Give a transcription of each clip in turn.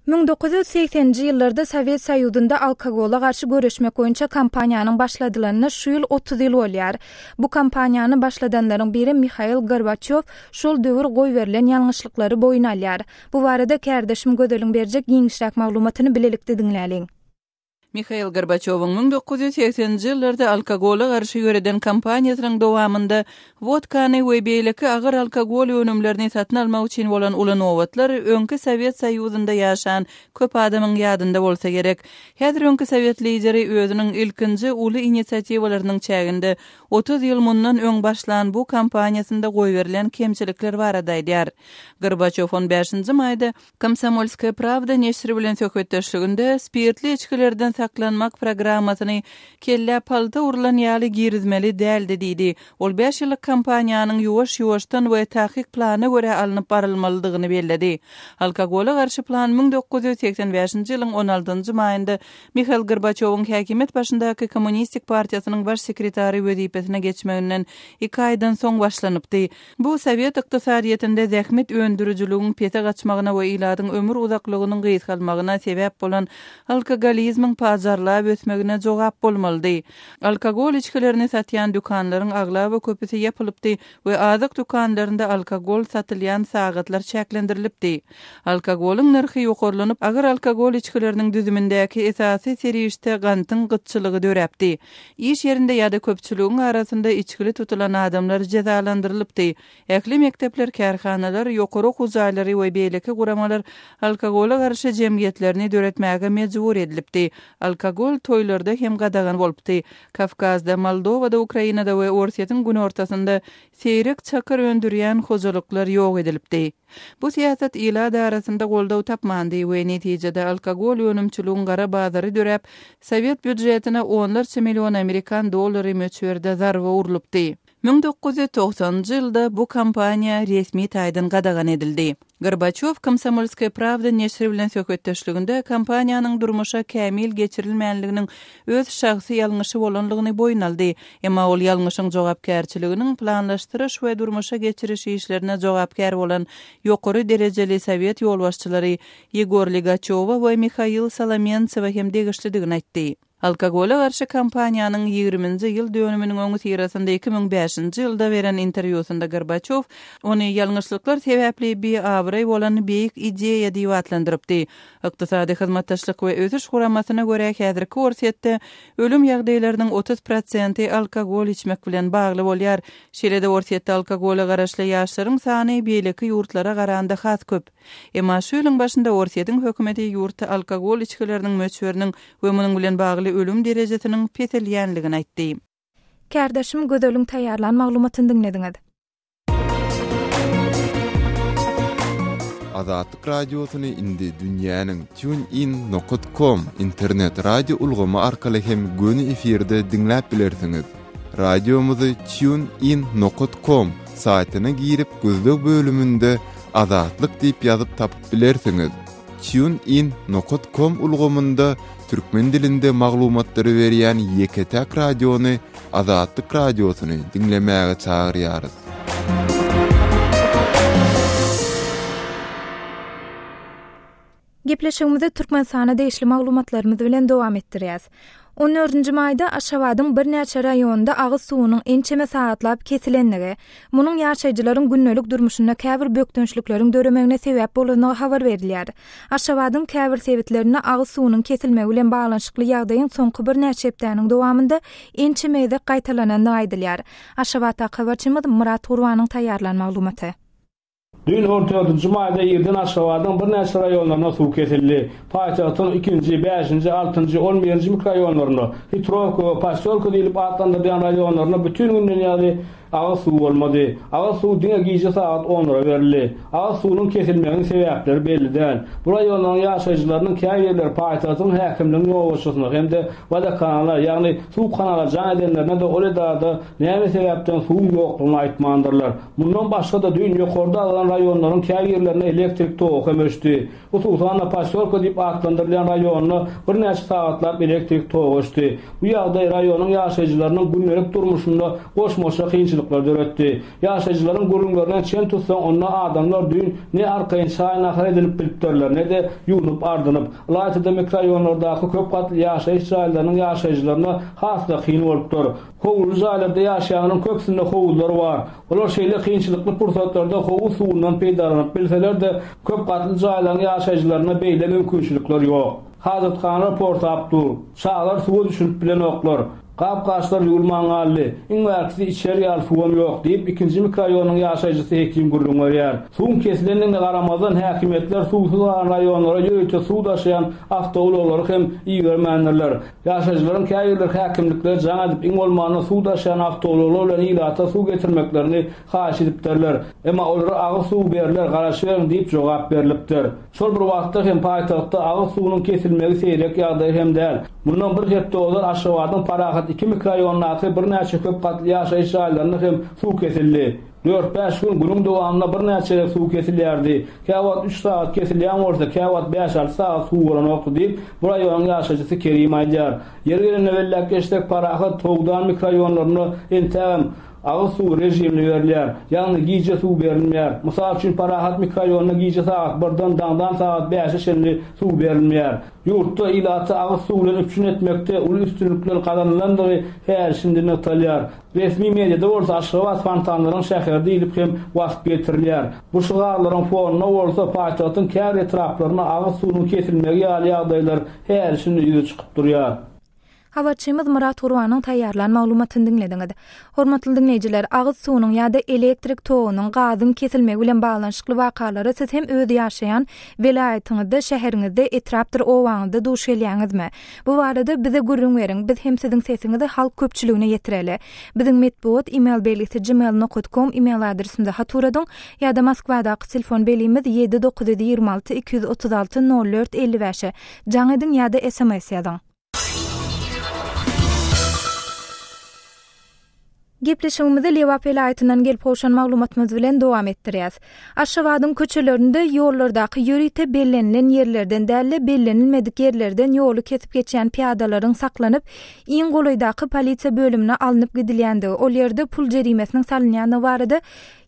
1980-nji ýyllarda Sowet Soýuzynda alkogola garşy göreşmek boýunça kampaniýanyň başladylanyna şu ýyl 30 ýyl bolýar. Bu kampaniýany başladanlaryň biri Mihail Gorbaçýow şol döwür goýberilen ýalňyşlyklary boýun alýar. Bu barada kärdeşim Gözeliň berjek giňişräk maglumatyny bilelikde diňläliň. Mihail Gorbaçýowyň 1980-nji ýyllarda alkogola garşy ýöreden kampaniýasynyň dowamynda wodkany we beýleki agyr alkogol önümlerini satyn almak üçin bolan uly nobatlar öňki Sowet Soýuzynda ýaşan köp adamyň ýadynda bolsa gerek. Häzir öňki sowet lideri özüniň ilkinji uly inisiatiwalarynyň çäginde 30 ýyl mundan öň başlan bu kampaniýasynda goýberilen kemçilikler barada aýdýar. Gorbaçýow on bäşinji maýda Komsomolskaýa prawda neşiri bilen söhbetdeşliginde spirtli içgilerden saklanmak programmasyny kellä palta urlan ýaly girizmeli däldi diýdi. Ol bäş ýyllyk kampaniýanyň ýuwaş-ýuwaşdan we takyk plana görä alnyp barylmalydygyny belledi. Alkogola garşy plan 1985-nji ýylyň on altynjy maýynda Mihail Gorbaçýowyň häkimiýet başyndaky Kommunistik partiýasynyň baş sekretary wezipesine geçmeginden iki aýdan soň başlanypdy. Bu sowet ykdysadyýetinde zähmet öndürijiligiň pese gaçmagyna we ilatyň ömür uzaklygynyň gysgalmagyna sebäp bolan alkogolizmiň pajarlap ösmegine jogap bolmalydy. Alkogol içgilerini satýan dükanlaryň aglaba köpüsi ýapylypdy we azyk dükanlarynda alkogol satylýan sagatlar çäklendirilipdi. Alkogolyň nyrhy ýokarlanyp, agyr alkogol içgileriniň düzümindäki esasy serişde gantyň gytçylygy döräpdi. Iş ýerinde ýa-da köpçüligiň arasynda içgili tutulan adamlar jezalandyrylypdy. Ähli mekdepler, kärhanalar, ýokary okuw jaýlary we beýleki guramalar alkogola garşy jemgyýetlerini döretmäge mejbur edilipdi. Alkogol toýlarda hem gadagan bolupdy. Kawkazda, Moldowada, Ukrainada we Orsýetiň günortasynda seýrek çakyr öndürýän hojalyklar ýok edilipdi. Bu syýasat ilat arasynda goldaw tapmandy we netijede alkogol önümçiligiň gara bazary döräp, sowet býujetine onlarça million amerikan dollary möçberde zarba urlupdy. 1990-njy ýylda bu kampaniýa resmi taýdan gadagan edildi. Gorbaçýow Komsomolskaýa prawda neşiri bilen söhbetdeşliginde kampaniýanyň durmuşa kämil geçirilmänliginiň öz şahsy ýalňyşy bolanlygyny boýun aldy. Emma ol ýalňyşyň jogapkärçiliginiň planlaşdyryş we durmuşa geçiriş işlerine jogapkär bolan ýokary derejeli sowet ýolbaşçylary Ýegor Ligaçýowa we Mihail Solomentsewe hem degişlidigini aýtdy. Alkogola garşy kampaniýanyň ýigriminji ýyl dönüminiň öňüsyrasynda 2005-nji ýylda beren interwýusynda Gorbaçýow ony ýalňyşlyklar sebäpli biabraý bolan beýik ideýa diýip atlandyrypdy. Ykdysady hyzmatdaşlyk we ösüş guramasyna görä, häzirki Orsýetde ölüm ýagdaýlarynyň 30 prosenti alkogol içmek bilen bagly bolýar. Şeýle-de Orsýetde alkogola garaşly ýaşlaryň sany beýleki ýurtlara garanda has köp. Emma şu ýylyň başynda Orsýetiň hökümeti ýurtda alkogol içgileriniň möçberiniň we munuň bilen bagly ölüm derejesiniň peselýänligini aýtdy. Kärdeşim Gözeliň taýýarlan maglumatyny diňlediňiz. Azatlyk Radiosyny indi dünýäniň TuneIn nokat com internet radio ulgamy arkaly hem göni efirde diňläp bilersiňiz. Radiomyzy TuneIn nokat com saýtyna girip gözleg bölüminde Azatlyk diýip ýazyp tapyp bilersiňiz. TuneIn nokat com ulgamynda türkmen dilinde maglumatlary berýän ýeke-täk radiony Azatlyk Radiosyny diňlemäge çagyrýarys. Gepleşigimizi Türkmenistana degişli maglumatlarymyz bilen dowam etdirýäs. On dördünji maýda Aşgabadyň birnäçe raýonynda agyz suwunyň ençeme sagatlap kesilendigi, munuň ýaşaýjylaryň gündelik durmuşynda käbir bökdençlikleriň döremegine sebäp bolandygy habar berilýär. Aşgabadyň käbir sebitlerinde agyz suwunyň kesilmegi bilen baglanyşykly ýagdaýyň soňky birnäçe hepdäniň dowamynda ençeme gezek gaýtalanandygy aýdylýar. Aşgabatdaky habarçymyz Myrat Gurbanyň taýýarlan maglumaty. Düýn on dördünji maýda irden Aşgabadyň birnäçe raýonlarynda suw kesildi. Paýtagtyň ikinji, bäşinji, altynjy, on birinji mikroraýonlarynda, Hitrowka we Posýolka diýlip atlandyrylýan raýonlarynda bütin günden ýaly agyz suwy bolmady. Agyz suwy diňe gije sagat onlara berildi. Agyz suwunyň kesilmeginiň sebäpleri belli däl. Bu raýonlaryň ýaşaýjylarynyň käbirleri paýtagtyň häkimligiň ýolbaşçysyna hem-de Wodokanala, ýagny suw kanala jaň edenlerine-de ol edarada näme sebäpden suwuň ýoklugyny aýtmandyrlar. Mundan başga-da, düýn ýokarda agzalan raýonlaryň käbirlerinde elektrik togy hem öçdi. Hususan-da, Posýolka diýip atlandyrylýan raýonda birnäçe sagatlap elektrik togy öçdi. Bu ýagdaý raýonyň ýaşaýjylarynyň gündelik durmuşynda goşmaça kynçylyk. kynçylyklar döretdi. Ýaşaýjylaryň gürrüňlerinden çen tutsaň, onda adamlar düýn ne arkaýyn çaý-nahar edinip bilipdirler, ne-de ýuwnup-ardynyp. Ylaýta-da mikroraýonlardaky köp gatly ýaşaýyş jaýlarynyň ýaşaýjylaryna has-da kyn bolupdyr. Howluly jaýlarda ýaşaýanlaryň köpüsinde howuzlar bar. Olar şeýle kynçylykly pursatlarda howuz suwundan peýdalanyp bilseler-de, köp gatly jaýlaryň ýaşaýjylarynda beýle mümkinçilikler ýok. Hajathanalar porsap dur. Çagalar suwa düşünip bilenoklar. Gap-gaçlar ýuwulman galdy. Iň bärkisi içer ýaly suwam ýok, diýip, ikinji mikroraýonyň ýaşaýjysy Hekim gürrüň berýär. Suwuň kesilendigine garamazdan, häkimiýetler suwsuz galan raýonlara ýörite suw daşaýan awtoulaglary hem ibermändirler. Ýaşaýjylaryň käbirleri häkimliklere jaň edip, iň bolmanda suw daşaýan awtoulaglar bilen ilata suw getirmeklerini haýyş edipdirler. Emma olara agyz suwy berler, garaşyberiň diýip jogap berlipdir. Şol bir wagtda hem paýtagtda agyz suwunyň kesilmegi seýrek ýagdaý hem däl. Mundan bir hepde ozal Aşgabadyň Parahat II mikroraýonyndaky birnäçe köp gatly ýaşaýyş jaýlarynda hem suw kesildi. Dört-bäş gün günüň dowamynda birnäçe gezek suw kesilýärdi. Käwagt üç sagat kesilýän bolsa, käwagt bäş-alty sagat suw bolanokdy diýip, bu raýonyň ýaşaýjysy Kerim aýdýar. Ýeri gelende belläp geçsek, Parahat, Howdan mikroraýonlarynda entägem agyz suwy režimli berilýär. Ýagny gije suw berilmeýär. Mysal üçin, Parahat mikroraýonynda gije sagat birden daňdan sagat bäşe çenli suw berilmeýär. Ýurtda ilaty agyz suw bilen üpjün etmekde uly üstünlikler gazanylandygy häli-şindi nygtalýar. Resmi mediada bolsa Aşgabat fontanlaryň şäheri diýlip hem wasp getirilýär. Bu şygarlaryň fonunda bolsa paýtagtyň käbir etraplarynda agyz suwunyň kesilmegi ýaly ýagdaýlar häli-şindi ýüze çykyp durýar. Habarçymyz Myrat Gurbanyň taýýarlan maglumatyny diňlediňiz. Hormatly diňleýjiler, agyz suwunyň ýa-da elektrik togunyň, gazyň kesilmegi bilen baglanyşykly wakalara siz hem öz ýaşaýan welaýatyňyzda, şäheriňizde, etrapdyr obaňyzda duş gelýäňizmi? Bu barada bize gürrüň beriň, biz hem siziň sesiňizi halk köpçüligine ýetireli. Biziň metbugat email belgisi gmail nokat kom email adresimize hat uradyň ýa-da Moskwadaky telefon belgimiz 7 926 236 04 55-e jaň ediň ýa-da sms ýazyň. Gepleşigimizi Lebap welaýatyndan gelip gowşan maglumatymyz bilen dowam etdirýäs. Aşgabadyň köçelerinde ýollardaky ýörite bellenilen ýerlerden däl-de, bellenilmedik ýerlerden ýoly kesip geçýän pyýadalaryň saklanyp, iň golaýdaky polisiýa bölümine alnyp gidilýändigi, ol ýerde pul jerimesiniň salynýandygy barada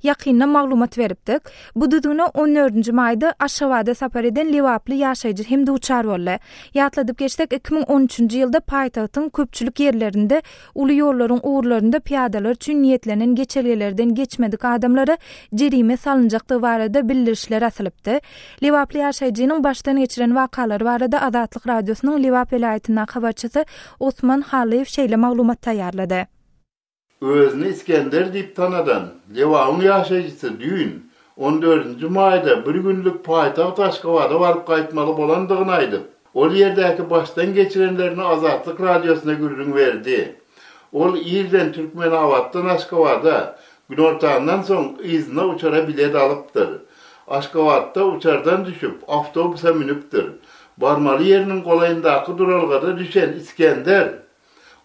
ýakynda maglumat beripdik. Bu düzgüne on dördünji maýda Aşgabada sapar eden lebaply ýaşaýjy hem duçar boldy. Ýatladyp geçsek, 2013-nji ýylda paýtagtyň köpçülik ýerlerinde, uly ýollaryň ugurlarynda pyýadalar üçin niýetlenen geçelgelerden geçmedik adamlara jerime salynjakdygy barada bildirişler asylypdy. Lebaply ýaşaýjynyň başdan geçiren wakalary barada Azatlyk Radiosynyň Lebap welaýatyndaky habarçysy Osman Hallyýew şeýle maglumat taýýarlady. Özüni Isgender diýip tanadan Lebabyň ýaşaýjysy düýn, on dördünji maýda bir günlük paýtagt Aşgabada baryp gaýtmaly bolandygyny aýdyp, ol ýerdäki başdan geçirenlerini Azatlyk Radiosyna gürrüň berdi. Ol irden Türkmenabatdan Aşgabada, günortandan soň yzyna uçara bilet alypdyr. Aşgabatda uçardan düşüp, awtobusa münüpdir. Barmaly ýeriniň golaýyndaky duralgada düşen Isgender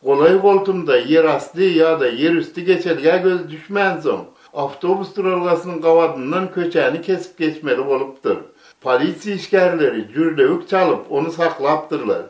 Golaý-goltumda ýerasty ýa-da ýerüsti geçelgä gözi düşmänsoň, awtobus duralgasynyň gabadyndan köçäni kesip geçmeli bolupdyr. Polisiýa işgärleri jürlewük çalyp, ony saklapdyrlar.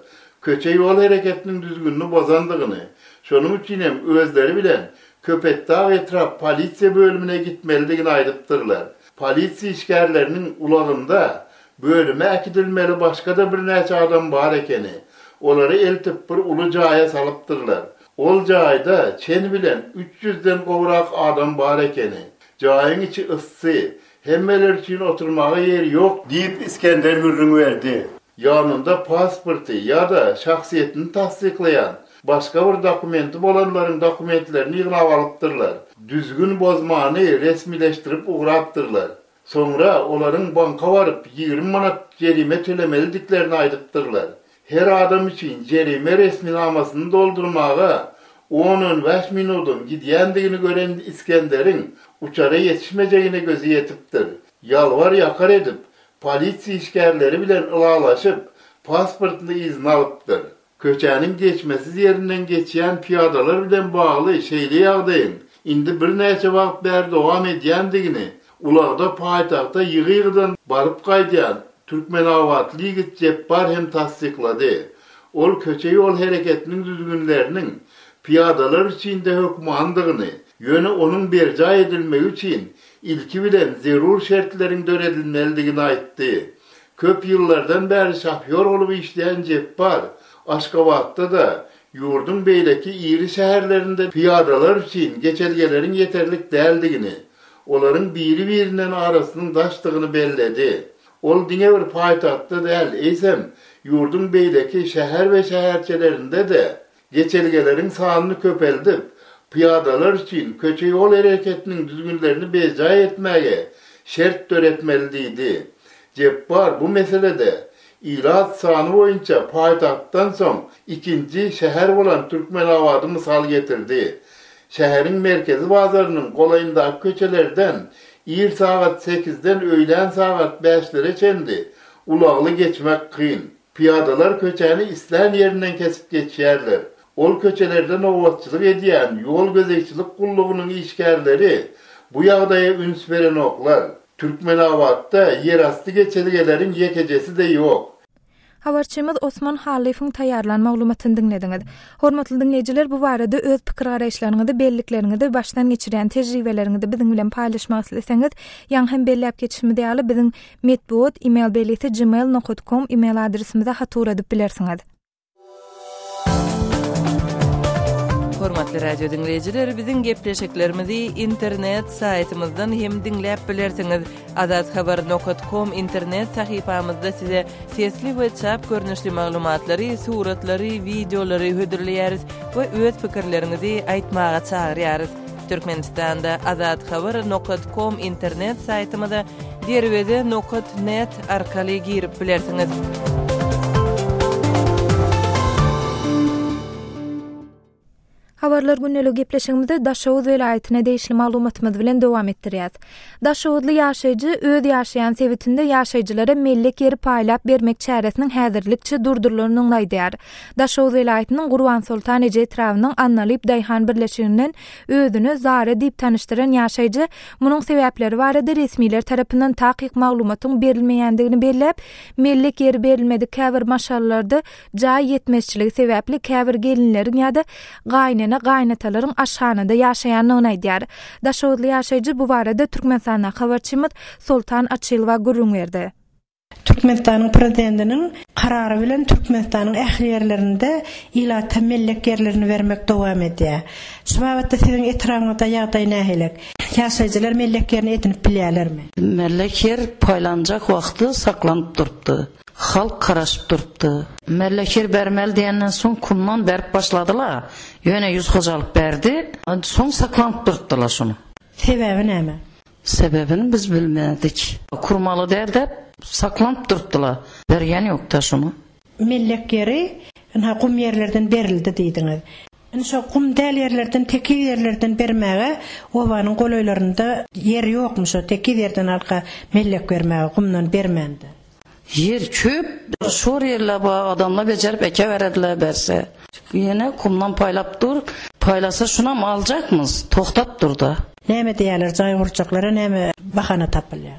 Köçe-ýol hereketiniň düzgünini bozandygyny, şonuň üçin hem özleri bilen Köpetdag etrap polisiýa bölümine gitmelidigini aýdypdyrlar. Polisiýa işgärleriniň ulagynda Bölüme äkidilmeli başga-da birnäçe adam bar ekeni. Olary eltip bir uly jaýa salypdyrlar. Ol jaýda çen bilen üç ýüzden gowrak adam bar ekeni. Jaýyň içi yssy, hemmeler üçin oturmaga ýer ýok. Diýip, Isgender gürrüň berdi. Ýanynda pasporty ýa-da şahsyýetini tassyklaýan başga bir dokumenti bolanlaryň dokumentlerini ýygnap alypdyrlar. Düzgün bozmany resmileşdirip ugrapdyrlar. Soňra olaryň banka baryp 20 manat jerime tölemelidiklerini aýdypdyrlar. Her adam üçin jerime resminamasyny doldurmaga on-on bäş minudyň gidýändigini gören Isgenderiň uçara ýetişmejegine gözi ýetipdir. Ýalbar-ýakar edip, polisiýa işgärleri bilen ylalaşyp, pasportyny yzyna alypdyr. Köçäniň geçmesiz ýerinden geçýän pyýadalar bilen bagly şeýle ýagdaýyň indi birnäçe wagt bäri dowam edýändigini ulagda paýtagta ýygy-ýygydan baryp gaýdýan türkmenabatly ýigit Jepbar hem tassyklady. Ol köçe-ýol hereketiniň düzgünleriniň pyýadalar üçin-de hökmandygyny, Ýöne onuň berjaý edilmegi üçin ilki bilen zerur şertleriň döredilmelidigini aýtdy. Köp ýyllardan bäri şofýor bolup işleýän Jepbar Aşgabatda-da, ýurduň beýleki iri şäherlerinde pyýadalar üçin geçelgeleriň ýeterlik däldigini, olaryň biri-birinden arasynyň daşdygyny belledi. Ol diňe bir paýtagtda däl, eýsem, ýurduň beýleki şäher we şäherçelerinde-de geçelgeleriň sanyny köpeldip, pyýadalar üçin köçe-ýol hereketiniň düzgünlerini berjaý etmäge şert döretmeli diýdi. Jepbar bu meselede ilat sany boýunça paýtagtdan soň ikinji şäher bolan Türkmenabady mysal getirdi. Şäheriň merkezi bazarynyň golaýyndaky köçelerden ir sagat sekizden öýlän sagat bäşlere çenli ulagly geçmek kyn. Pyýadalar köçäni islän ýerinden kesip geçýärler. Ol köçelerde nobatçylyk edýän ýol gözegçilik gullugynyň işgärleri bu ýagdaýa üns berenoklar. Türkmenabatda ýerasty geçelgeleriň ýekejesi-de ýok. Habarçymyz Osman Hallyýewiň taýýarlan maglumatyny diňlediňiz. Hormatly diňleýjiler, bu barada öz pikir-garaýyşlaryňyzy, bellikleriňizi, başdan geçirýän tejribeleriňizi biziň bilen paýlaşmak isleseňiz, ýaňy hem belläp geçişimiz ýaly, biziň metbugat email belgisi gmail nokat kom email adresimize hat ugradyp bilersiňiz. Hormatly radio diňleýjiler, biziň gepleşiklerimizi internet saýtymyzdan hem diňläp bilersiňiz. Azathabar nokat kom internet sahypamyzda size sesli we çap görnüşli maglumatlary, suratlary, wideolary hödürleýäris we öz pikirleriňizi aýtmaga çagyrýarys. Türkmenistanda Azathabar nokat kom internet saýtymyza Derweze nokat net arkaly girip bilersiňiz. Habarlar gündeligi gepleşigimizi Daşoguz welaýatyna degişli maglumatymyz bilen dowam etdirýäs. Daşoguzly ýaşaýjy öz ýaşaýan sebitinde ýaşaýjylara mellek ýeri paýlap bermek çäresiniň häzirlikçe durdurylanyny aýdýar. Daşoguz welaýatynyň Gurbansoltan eje etrabynyň Annalyp daýhan birleşiginden özüni Zara diýip tanyşdyran ýaşaýjy munuň sebäpleri barada resmiler tarapyndan takyk maglumatyň berilmeýändigini belläp, mellek ýeri berilmedik käbir maşgalalarda Jaý ýetmezçiligi sebäpli käbir gelinleriň ýa-da gaýynene-gaýynatalaryň aşhanada ýaşaýandygyny aýdýar. Daşoguzly ýaşaýjy bu barada Türkmenistandaky habarçymyz Soltan Açylowa gürrüň berdi. Türkmenistanyň Prezidentiniň Karary bilen Türkmenistanyň ähli ýerlerinde ilata mellek ýerlerini bermek dowam edýär. Şu babatda siziň etrabyňyzda ýagdaý nähili? Ýaşaýjylar mellek ýerini edinip bilýärlermi? Mellek ýer paýlanjak wagty saklanyp durupdy. Halk garaşyp durupdy. Mellek ýer bermeli diýenden soň kumdan berip başladyla. Ýöne ýüz hojalyk berdi. Soň saklanyp durupdylar şuny. Sebäbi näme? Sebäbini biz bilmedik. Kurmaly däl däp saklanyp durupdylar. Berýän ýokda şuny. Mellek ýeri ynha gum ýerlerden berildi diýdiňiz. Indi şo gum däl ýerlerden tekiz ýerlerden bermäge obanyň golaýlarynda ýer ýokmy şo tekiz ýerden halka mellek bermäge gumdan bermände. Ýer köp şor ýerler bar adamlar bejerip ekeberediler berse. Ýene kumdan paýlap dur paýlasa şunam aljakmyz tohtap durda. Näme diýýärler jaý gurjaklara näme bahana tapylýar.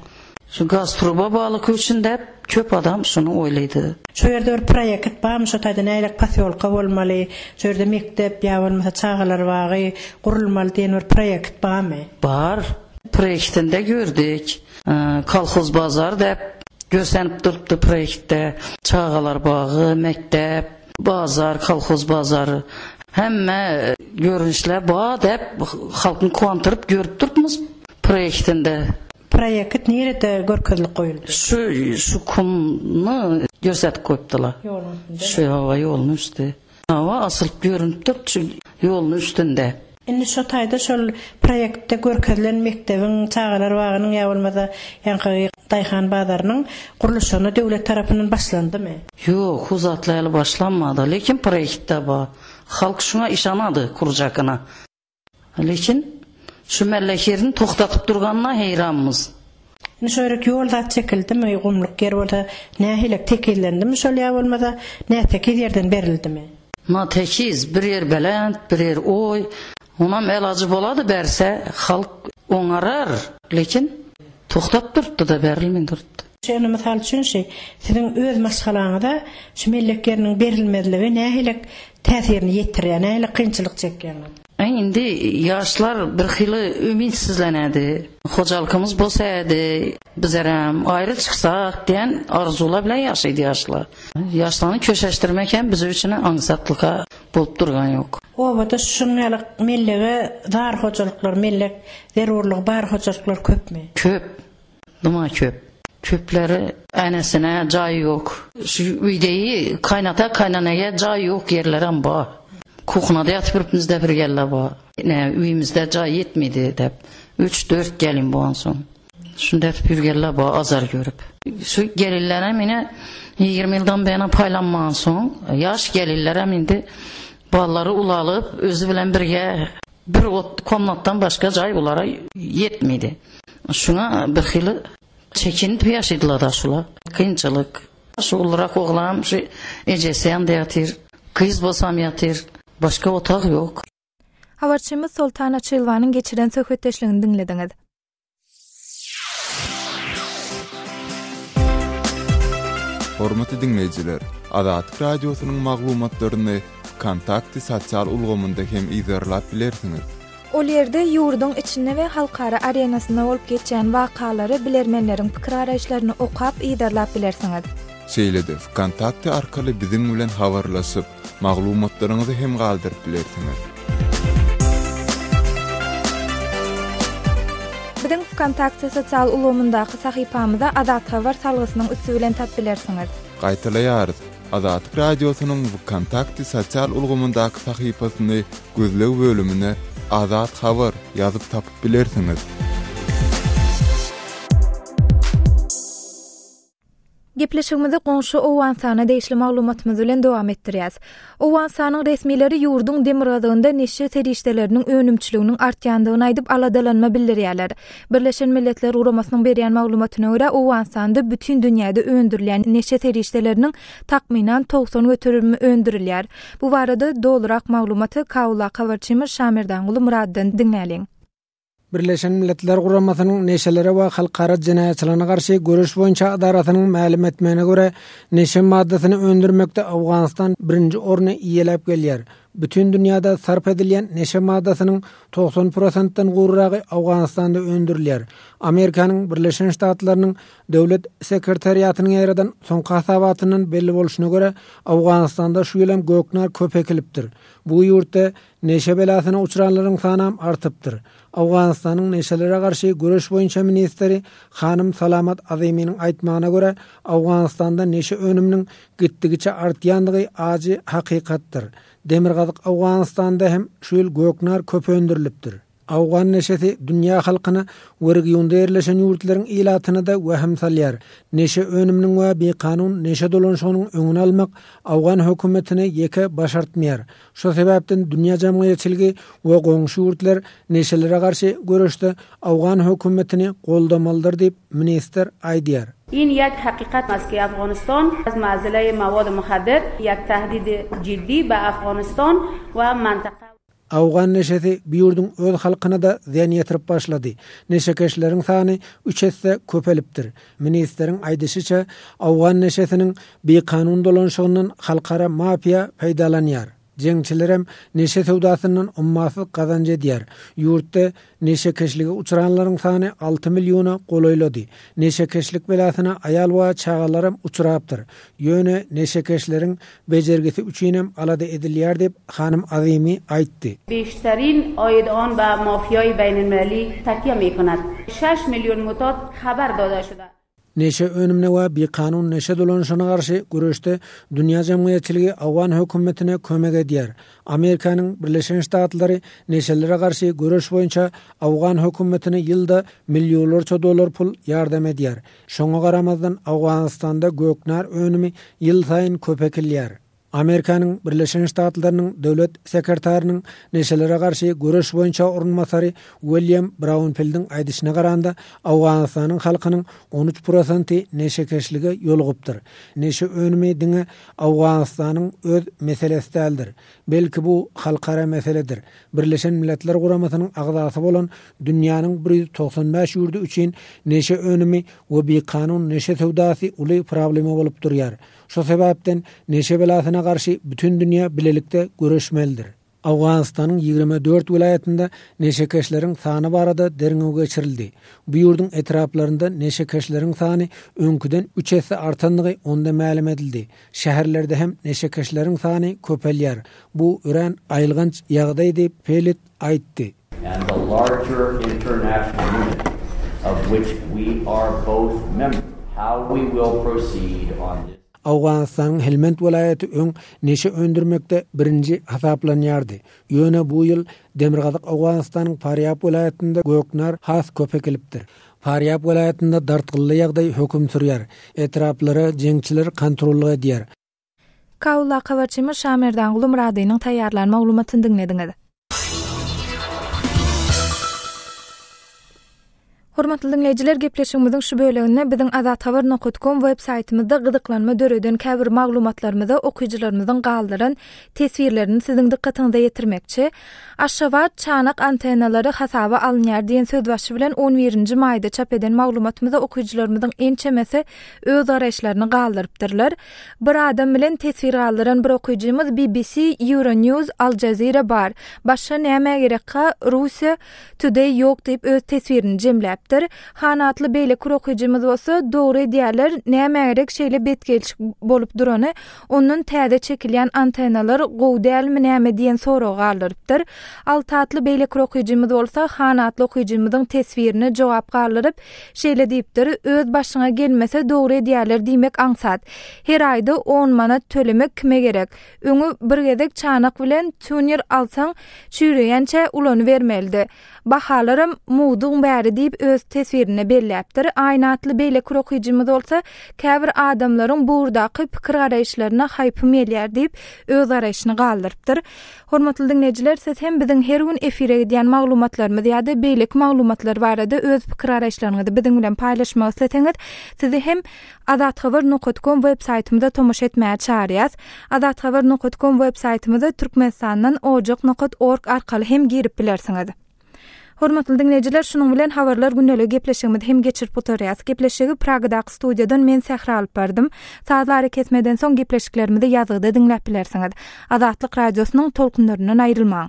Şu gaz truba bagly köçün däp köp adam şuny oýlaýdy. Şo ýerde bir proýekt barmy şo taýda nähilek posýolka bolmaly, şo ýerde mekdep ýa bolmasa çagalar bagy gurulmaly diýen bir proýekt barmy? Bar. Proýektinde gördük. Kolhoz bazar däp görsenip durupdy proýektde. Çagalar bagy, mekdep, bazar, kolhoz bazary. Hemme görnüşler bar däp halkyň kuwantyryp görüp durupmyz proýektinde. Proýekt nirede görkezilip goýuldy? Şu şu kumny görsetip goýupdylar. Ýoluň üstünde. Şu hawa ýoluň üsti. Hawa asylyp görünip dur şu ýoluň üstünde. Indi şo taýda şol proýektde görkezilen mekdebiň, çagalar bagynyň ýa bolmasa ýaňky daýhan bazarynyň gurluşygyna döwlet tarapyndan başlandymy? Ýok, hu zatlar ýaly başlanmady. Lekin proýektde bar. Halk şuňa işanady kurjakyna. Lekin şu melleherini togtatyp durganyna heýranmyz. Indi şo ýerik ýol zat çekildimi, gumluk ýer bolsa nähilek tekizlendimi şol ýa bolmasa nätekiz ýerden berildimi? Natekiz, bir ýer belent, bir ýer oý. Onam elajy bolady berse, halk oňarar. Lekin togtap durupdy-da, berilmän durupdy. Ýöne mysal üçin şi siziň öz maşgalaňyza şu mellek ýeriniň berilmezligi nähilek täsirini ýetirýär, nähilek kynçylyk çekýäňiz? Iň. indi ýaşlar birhili umytsyzlanady. Hojalykymyz bolsady, bizerem aýry çyksak diýen arzuwlar bilen ýaşaýdy ýaşlar. Ýaşlary köşeşdirmek hem biz üçin aňsatlyka bolup durgan ýok. Obada şunuň ýaly mellege zar hojalyklar, mellek zerurlygy bar hojalyklar köpmi? Köp. Duma köp. Köpleri enesine jaý ýok. Şu öýdeýi kaýnata kaýnanaýa jaý ýok ýerlerem bar. Kuhnada ýatyp ýörüpmizde bir gelle bar. Ine öýümizde jaý ýetmedi dep. Üç-dört gelin bolansoň. Şunda ýatyp ýörgenler bar azar görüp. Şu gelinlerem ine 20 ýyldan bäri paýlanmansoň ýaş gelinlerem indi balary ulalyp özi bilen birge Bir ot komnatdan başga jaý bulara ýetmedi. Şuňa birhili çekinip ýaşaýdylar-da şular. Kynçylyk. Şu ulurak oglam şu ejesi ýanynda ýatyr. Gyz bolsam ýatyr. Başga otag ýok. Habarçymyz Soltan Açylowanyň geçiren söhbetdeşligini diňlediňiz. Hormatly diňleýjiler, Azatlyk Radiosynyň maglumatlaryny Wkontakte sosial ulgamynda hem yzarlap bilersiňiz. Ol ýerde ýurduň içinde we halkara arenasynda bolup geçýän wakalary, bilermenleriň pikir-garaýyşlaryny okap, yzarlap bilersiňiz. Şeýle-de Wkontakte arkaly biziň bilen habarlaşyp, Maglumatlaryňyzy hem galdyryp bilersiňiz. Biziň Wkontakte sosial ulgamyndaky sahypamyza Azathabar salgysynyň üsti bilen tap bilersiňiz. Gaýtalaýarys, Azatlyk Radiosynyň Wkontakte sosial ulgamyndaky sahypasyny gözleg bölümine Azat Habar ýazyp tapyp bilersiňiz. Gepleşigimizi goňşy Owganystana degişli maglumatymyz bilen dowam etdirýäs. Owganystanyň resmileri ýurduň demirgazygynda neşe serişdeleriniň önümçiliginiň artýandygyny aýdyp aladalanma bildirýärler. Birleşen Milletler Guramasynyň berýän maglumatyna görä, Owganystanda bütin dünýäde öndürilýän neşe serişdeleriniň takmynan 90 göterimi öndürilýär. Bu barada dolurak maglumaty Kabuldaky habarçymyz Şamerdanguly Myratdan diňläliň. Birleşen Milletler Guramasynyň Neşelere we halkara jenaýatçylygyna garşy göreş boýunça edarasynyň mälim etmegine görä, neşe maddasyny öndürmekde Owganystan birinji orny eýeläp gelýär. Bütin dünýäde sarp edilýän neşe maddasynyň 90 prosentden gowragy Owganystanda öndürilýär. Amerikanyň Birleşen Ştatlarynyň Döwlet sekretariatynyň ýaýradan soňky hasabatyndan belli bolşuna görä, Owganystanda şu ýyl hem göknar köp ekilipdir. Bu ýurtda Neşe belasyna uçranlaryň sanam artypdyr. Owganystanyň neşelere garşy göreş boýunça ministri hanym Salamat Aziminiň aýtmagyna görä, Owganystanda neşe önüminiň gitdigiçe artýandygy ajy hakykatdyr. Demirgazyk Owganystanda hem şu ýyl göknar köp öndürilipdir. Owgan neşesi dünýä halkyna we regionda ýerleşen ýurtlaryň ilatyna-da wehim salýar. Neşe önüminiň we bikanun neşe dolanyşygynyň öňüni almak owgan hökümetine ýeke başartmaýar. Şo sebäpden dünýä jemgyýetçiligi we goňşy ýurtlar neşelere garşy göreşde owgan hökümetini goldamalydyr diýip, ministr aýdýar. In ýek hakykat ast ki Afganistan az ma'zilei mawad muhaddir ýek tahdid jiddi be Afganistan we mantaka. Owgan neşesi bu ýurduň öz halkyna-da zyýan ýetirip başlady. Neşekeşleriň sany üç esse köpelipdir. Ministriň aýdyşyça, owgan neşesiniň bikanun dolanyşygyndan halkara mafiýa peýdalanýar. Jeňçilerem neşe söwdasyndan ummasyz gazanç edýär. Ýurtda neşekeşlige uçranlaryň sany alty milliona golaýlady. Neşekeşlik belasyna aýal we çagalaram uçrapdyr. Ýöne neşekeşleriň bejergisi üçinem alada edilýär diýip, hanym Azimi aýtdy. Beşterin aid an be mafiýaýi beýnilmilelî tekye mîkoned. Şeş milyon mutat xeber dade şude. Neşe önümine we bikanun neşe dolanyşygyna garşy göreşde dünýä jemgyýetçiligi owgan hökümetine kömek edýär. Amerikanyň Birleşen Ştatlary neşelere garşy göreş boýunça owgan hökümetine ýylda millionlarça dollar pul ýardam edýär. Şoňa garamazdan, Owganystanda göknar önümi ýylsaýyn köp ekilýär. Amerikanyň Birleşen Ştatlarynyň Döwlet sekretarynyň neşelere garşy göreş boýunça orunbasary Uilýam Braunfildiň aýdyşyna garanda, Owganystanyň halkynyň 13 prosenti neşekeşlige ýolugypdyr. Neşe önümi diňe Owganystanyň öz meselesi däldir. Belki bu halkara meseledir. Birleşen Milletler Guramasynyň agzasy bolan dünýäniň 195 ýurdy üçin neşe önümi we bikanun neşe söwdasy uly problema bolup durýar. Şo sebäpden neşe belasyna garşy bütin dünýä bilelikde göreşmelidir. Owganystanyň 24 welaýatynda neşekeşleriň sany barada derňew geçirildi. Bu ýurduň etraplarynda neşekeşleriň sany öňküden üç esse artandygy onda mälim edildi. Şäherlerde hem neşekeşleriň sany köpelýär. Bu örän aýylganç ýagdaý diýip, Pelit aýtdy. and the larger international unit of which we are both members, how we will proceed on this. Owganystanyň Helmend welaýaty öň neşe öndürmekde birinji hasaplanýardy. Ýöne bu ýyl Demirgazyk Owganystanyň Farýab welaýatynda göknar has köp ekilipdir. Farýab welaýatynda dartgynly ýagdaý höküm sürýär. Etraplara jeňçiler kontrollyk edýär. Kabuldaky habarçymyz Şamerdanguly Myradynyň taýýarlan maglumatyny diňlediňiz. Hormatly diňleýjiler, gepleşigimiziň şu böleginde biziň azathabar nokat kom web saýtymyzda gyzyklanma döreden käbir maglumatlarymyza okyjylarymyzyň galdyran teswirlerini siziň dykgatyňyza ýetirmekçi. Aşgabat, çanak antennalary hasaba alynýar diýen sözbaşy bilen on birinji maýda çap eden maglumatymyza okyjylarymyzyň ençemesi öz garaýyşlaryny galdyrypdyrlar. Bir adam bilen teswir galdyran bir okyjymyz BBC, Euronews, Al Jazeera bar. Başga nämä gerekka, Russiýa Today ýok diýip öz teswirini jemläpdir. Han atly beýleki bir okyjymyz bolsa, dogry edýärler, nämä gerek şeýle betgelşik bolup durany, ondan täze çekilýän antennalar gowy dälmi näme diýen soragy galdyrypdyr. Alty atly beýleki bir okyjymyz bolsa, Han atly okyjymyzyň teswirine jogap galdyryp, şeýle diýipdir, Öz başyňa gelmese dogry edýärler diýmek aňsat. Her aýda on manat tölemek kime gerek? Öňi bir gezek çanak bilen tuner alsaň çüýreýänçä ulanybermelidi. Bahalaram mugduň bäri diýip öz teswirinde belläpdir. Aýna atly beýleki bir okyjymyz bolsa käbir adamlaryň bu ugurdaky pikir-garaýyşlaryna haýpym gelýär diýip öz garaýşyny galdyrypdyr. Hormatly diňleýjiler siz hem biziň her gün efire gidýän maglumatlarymyz ýa-da beýleki maglumatlar barada öz pikir-garaýyşlaryňyzy biziň bilen paýlaşmak isleseňiz sizi hem Azathabar nokat kom web saýtymyza tomaşa etmäge çagyrýas. Azathabar nokat kom web saýtymyza Türkmenistandan ojak nokat org arkaly hem girip bilersiňiz. Hormatly diňleýjiler, şunuň bilen Habarlar gündeligi gepleşigimizi hem geçirip gutarýas. Gepleşigi Pragadaky studiýadan men Sähra alyp bardym. Sazly arakesmeden soň gepleşiklerimizi ýazgyda diňläp bilersiňiz. Azatlyk Radiosynyň tolkunlaryndan aýrylmaň!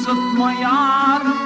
Ynjytma ýarym.